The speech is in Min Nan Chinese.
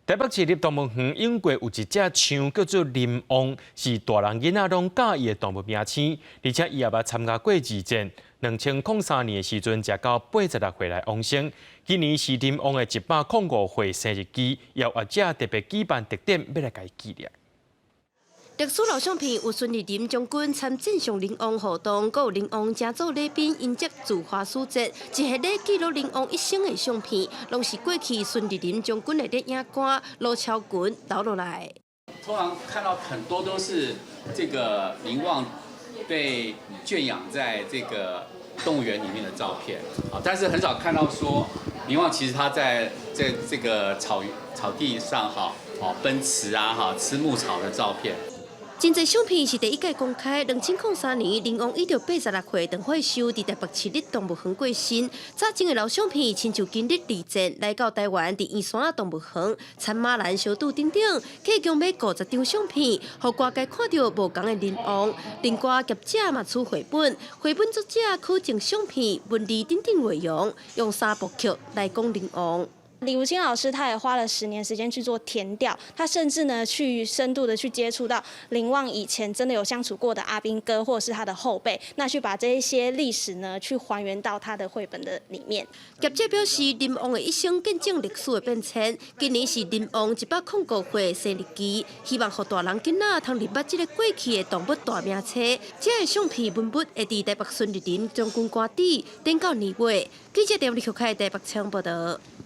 台北市立動物園永過有一隻象叫做林旺，是大人囡仔攏佮意的動物明星，而且伊也捌參加過二戰。2003年的時陣，食到86歲來往生。今年是林旺的105歲生日期，有學者特別舉辦特展，欲來共伊紀念。歷史老相片有孫立人將軍參戰上林旺活動，閣有林旺正做禮賓迎接自華使節，一系列記錄林旺一生的相片，攏是過去孫立人將軍的攝影官羅超群留落來。通常看到很多都是這個林旺被圈養在這個動物園裡面的照片，啊，但是很少看到說林旺其實他在這個草地上哈，哦奔馳啊哈吃牧草的照片。真濟相片是第一屆公開，2003年林旺以著86歲長歲壽佇台北市立動物園過身。早前的老相片，親像經歷二戰來到台灣，佇圓山動物園參馬蘭小島等等，計共買50張相片，予外界看著無仝的林旺。另外業者嘛出繪本，繪本作者考證相片、文字等等內容，用三部曲來講林旺。李如清老師他也花了10年時間去做田調，他甚至呢去深度的去接觸到林旺以前真的有相處過的阿兵哥，或是他的後輩，那去把這一些歷史呢去還原到他的繪本的裡面。業者表示，林旺的一生見證歷史的變遷。今年是林旺105歲生日期，希望予大人囡仔通認捌這个過去的動物大名冊。這个相片文物會佇台北孫立人將軍官邸等到年尾。記者陳立秀開台北場報道。